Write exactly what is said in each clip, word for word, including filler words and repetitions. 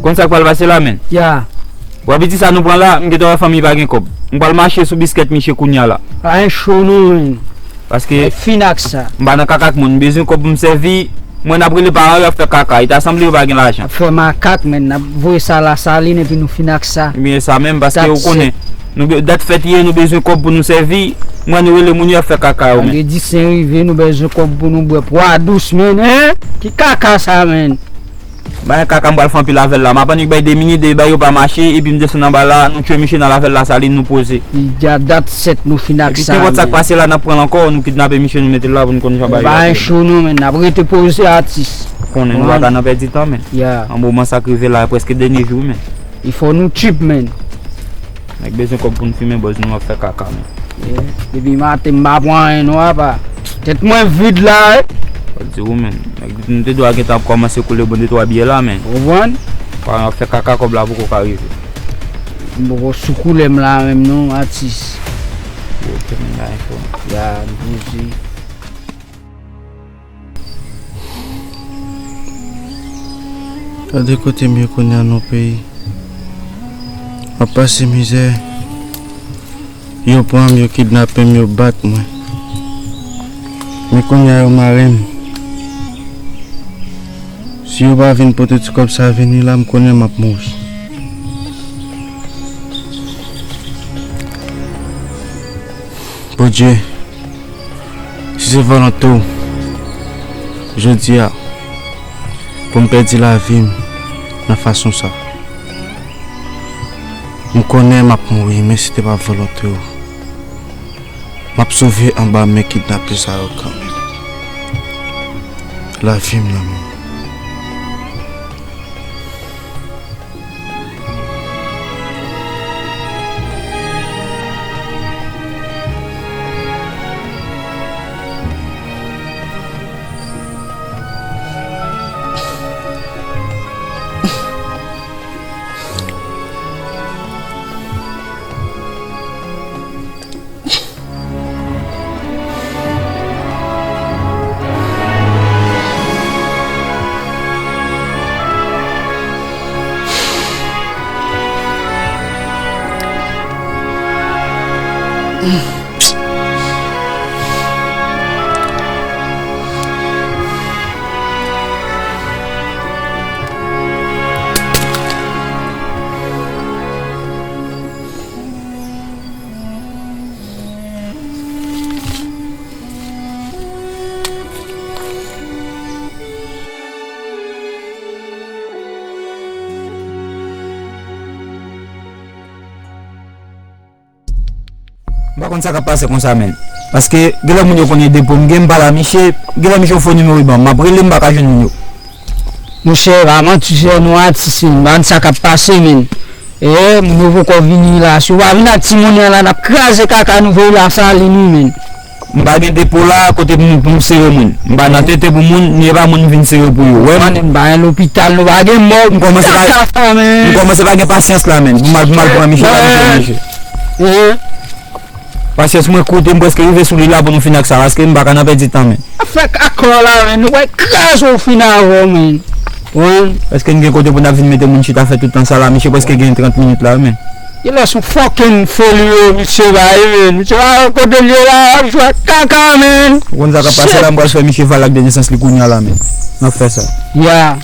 Konn sa k pral pase la, menn? Ya. Bon, piti sa nou pran la, m gentan wè fanmi pa gen kòb. M pral mache sou biskèt misye kounye a la. Pa gen cho non, menn. Paske fin ak sa. M pa nan kaka ak moun, m bezwen kòb pou m sèvi. Mwen n ap rele paran yo ap fè kaka. E ta sanble yo pa gen lajan. Ap fè makak, menn. N ap voye sa Lasalin epi nou fin ak sa. Ebyen, sa menm, paske ou konnen. Nou be-, dat fèt ye, nou bezwen kòb pou nou sèvi. Mwen nou rele moun yo ap fè kaka yo, menn. Vandredi sen rive, nou bezwen kòb pou nou bwè pwa dous, menn, hein? Ki kaka sa, menn? Bagay kaka m pral fè anpil avè l la. M ap annik bay de minit, de bagay yo pa mache, epi m desann anba la, nou tchwe misye nan lavèl Lasalin, nou poze. Li deja dat sèt nou fin ak sa. Epi nenpòt sa k pase la, n ap pran l ankò, nou kidnape misye, nou mete l la pou n konn jan bagay yo ap ye. Cho non, menn. N ap rete poze, atis. Konnen nou pa ka nan pèdi tan, menn. Ya. An moman sa k rive la, prèske dènye jou, menn. Il fò nou tchip, menn. Nèg bezwen kòb pou n fimen, bòz nou ap fè kaka, menn. Yeah. Depi maten, m pa pran anyen, non, apa. Tèt mwen vid la, wi. Fò di ou, menn. Nèg, nou te dwe gentan ap kòmanse koule bon de twa byè la, menn. Ou konprann? Paran ap fè kaka, kòb la poko ka rive. M poko sou koulè m la menm, non, atis. Yo, te menn la enfo. Ya, m poze. Gade kote m ye kounye a non peyi. M ap pase mizè. Yo pran m, yo kidnape m, yo bat mwen. Men kounye a yo mare m. Si yo pa vin pote ti kòb sa vini la, m konnen m ap mouri. Bondye, si se volonte w, jodi a, pou m pèdi lavi m nan fason sa, m konnen m ap mouri, men si te pa volonte w, m ap sove anba men kidnapè sa yo kanmenm. Lavi m nan men w. M pa konn sa k ap pase konsa, menn. Paske, genlè moun yo konnen depo m gen, m pale a misye, genlè misye fè nimewo l ban m, m ap rele, m pa ka jwenn moun yo. Monchè, pa manti, se nou atis, menn. M pa konn sa k ap pase, menn. E, moun yo poko vini la. Si yo pa vin ak timoun yo la, n ap kraze kaka nou voye Lasalin, wi, menn. M pa gen depo la, kote pou m, pou m sere moun. M pa nan tete pou moun, ni e pa moun m vin sere pou yo. Wè m. Konnen m pa gen lopital, nou pa gen mòg. M kòmanse pa, kaka sa, menn. M kòmanse pa gen pasyans la, menn. Pou m al, pou m al pran misye, pa gen misye. Pasyans mwen koute, m prèske rive sou li la pou nou fini ak sa, paske m pa ka nan pèdi tan, menn. Afè kaka w la, menn, nou pral kraze w fin avè w, menn. Wi. Èske n gen kote pou n ap vin mete moun chita fè tout tan sa la? Misye prèske gen trant minit la, wi, menn. Genlè se yon fucking failure misye ba ye, menn. Misye pa wè kote l ye la, l ap jwe ak kaka, menn. Ou konn sa k ap pase la, m pral fè misye valab de nesans li kounye a la, menn. N ap fè sa. Ya.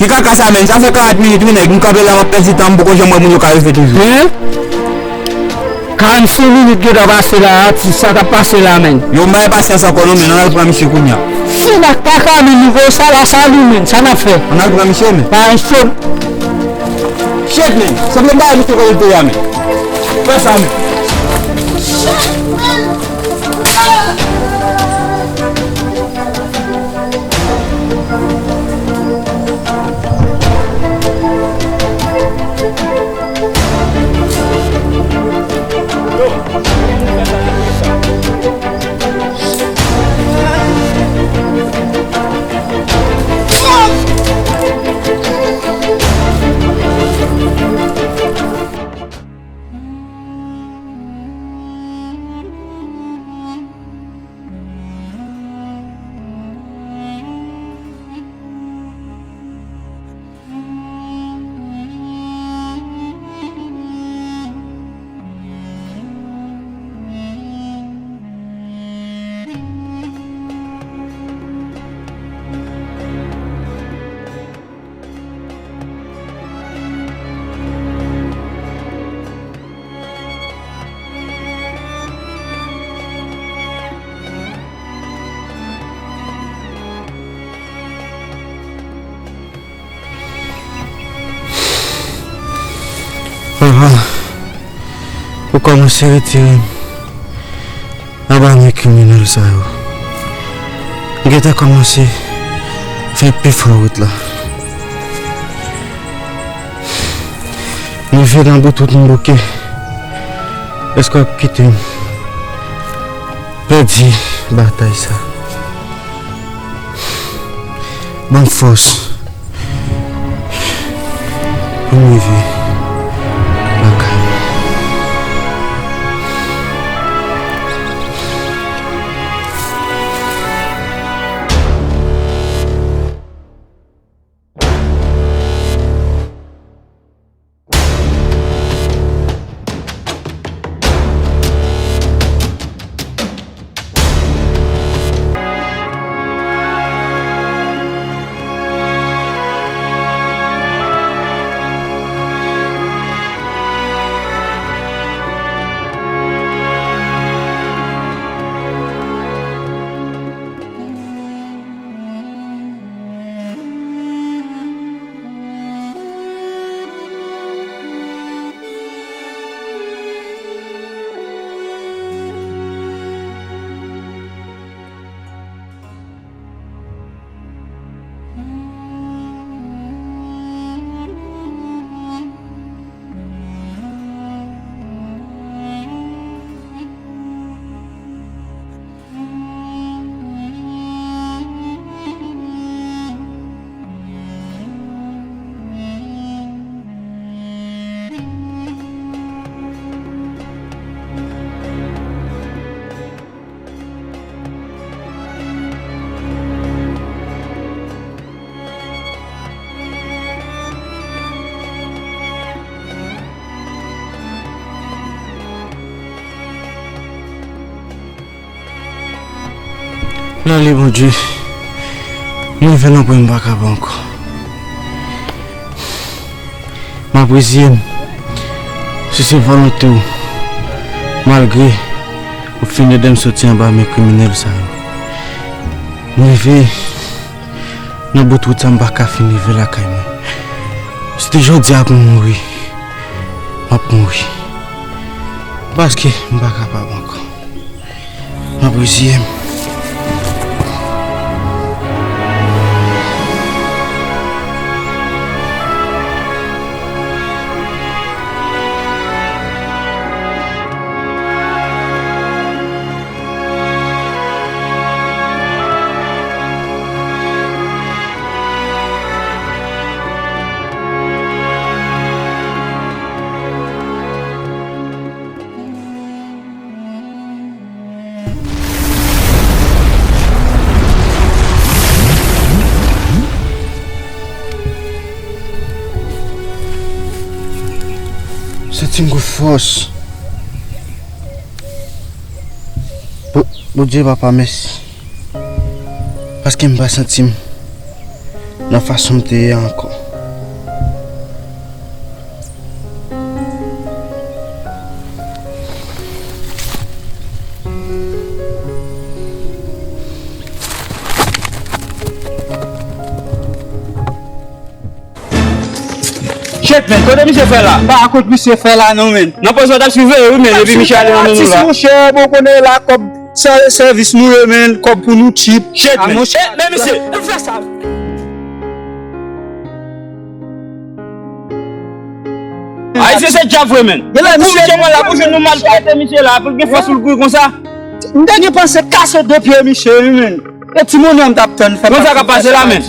Ki kaka sa, menn? Sa fè karant minit, wi, nèg. M kanpe la, m ap pèdi tan, m poko janm wè moun yo ka rive toujou. Hein? Karannsenk minit gentan pase la, atis, sa k ap pase la, menn? Yo, m pa gen pasyans ankò, non, menn. Ann al pran misye kounye a. Fou ak kaka, menn, nivo sa la, sa nou, menn. Sa n ap fè? Ann al pran misye, menn. Pa yon fo. Shit, menn. Sanble m pa wè misye kote l te ye a, menn. Fè sa, menn. Papa, ou kòmanse retire m anba men kriminèl sa yo. M gentan kòmanse fè pi fò wout la. M rive nan bout wout m bouke. Èske w ap kite m pèdi batay sa? Ban m fòs pou m rive lakay mwen. Lale, Bondye, m rive nan pwen m pa ka pran ankò. M ap reziye m. Si se volonte w, malgre ou fin ede m soti anba men kriminèl sa yo, m rive nan bout wout sa, m pa ka fin rive lakay mwen. Si te jodi a pou m mouri, m ap mouri. Paske m pa kapab ankò. M ap reziye m. Santi m gon fòs. Bo-, Bondye, papa, mèsi. Paske m pa santi m nan fason m te ye a ankò. Shit, men, kote misye fè la? Pa kont misye fè la non, men. Nan pòz w t ap siveye wi, men, epi misye ale nan men nou la. Monchè, bon, konnen la kòb sèvis nou ye, men, kòb pou nou tchip. Shit, men. Monchè, men misye, fè sa. Ayisyen se djab vre, men. Pou misye mwen la, pou jwenn nou maltrete misye la, pou l gen fòs pou l kouri konsa. M te gen panse kase de pye misye wi, men. E ti monnen m t ap tann fè. Konsa k ap pase la, men.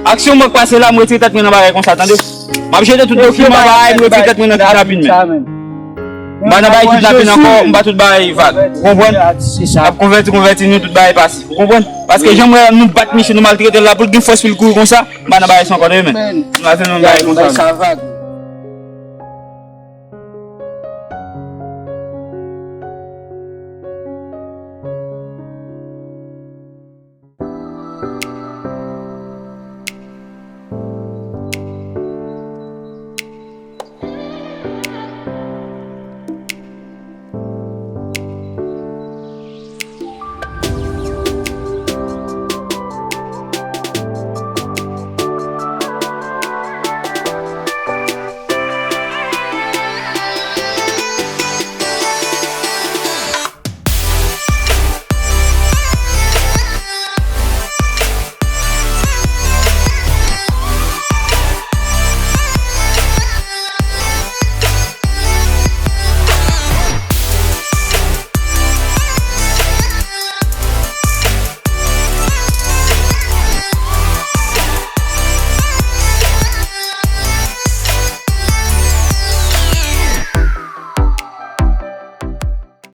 Aksyon mwen k pase la, m retire tèt mwen nan bagay konsa, tande. M ap jete tout dokiman bagay, m retire tèt mwen nan kidnapin, men. M pa nan bagay kidnapin ankò, m pa tout bagay vag. Ou konprann? N ap konvèti, konvèti nou tout bagay pase. Ou konprann? Paske jan m wè nou bat misye, nou maltrete l la, pou l gen fòs pou l kouri konsa, m pa nan bagay sa ankò, tande, men. M pa nan bagay konsa.